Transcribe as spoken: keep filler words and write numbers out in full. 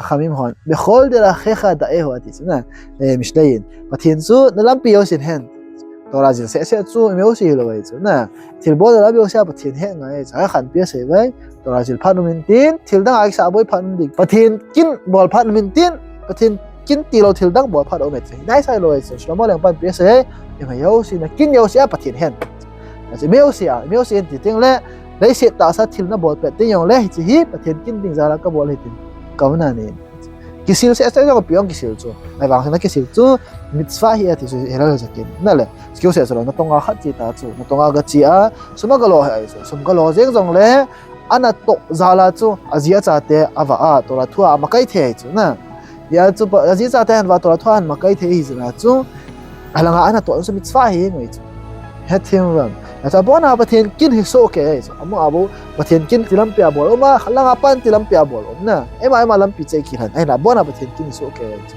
Khachamim hon, Bechol derech achecha da'ehu ati chu na. Eh, Mishlei in. Pathen chu nalampi jousen hen. Torah jil seh seh chu, mi jouse hilou ahi chu na. Thilbol nalampi jouse a Pathen he ngai chu. Khatpi asei vai. Torah jil phat um intin, thil dang a kisah boi phat um ding. Pathen kin bol phat um intin, Pathen kin tilou thil dang bol phat um e chu. Naisah lou ahi chu. Shlomo lengpan pi asei. Ima jouse, nakin jouse a Pathen hen. Achu, ima jouse a, ima jouse in ti teng le, leiset tahsa thil nabol pet teng jongle, hiche hi Pathen kin ding jal a kabol ahi tin. Kauna nin. Kisil seh seh jong pi jong kisil chu. Ahivang chun nakisil chu, mitzvah ahi ati chu, Hillel Hazaken. Nale, kisil seh seh lou, natonga khat che ta chu, natonga gache a, sum agalo ahi chu, sum galo jeng jongle, anatoh jal a chu, aji achate avah a, Torah thu a amakai thei ahi chu, na. Hia chu pa, aji achate ahin vah a, Torah thu a ahin makai thei ahi jeh a chu, alanga anatoh chu mitzvah ahi ngai chu. Hethem vang. Achu abona Pathen kin hi sohkei ahi chu. Ama abou, Pathen kin tilampi a bol um a, alanga pan tilampi a bol um na. Eima, eima lampi chai kilhen. Ahinla abona Pathen kin hi sohkei ahi chu.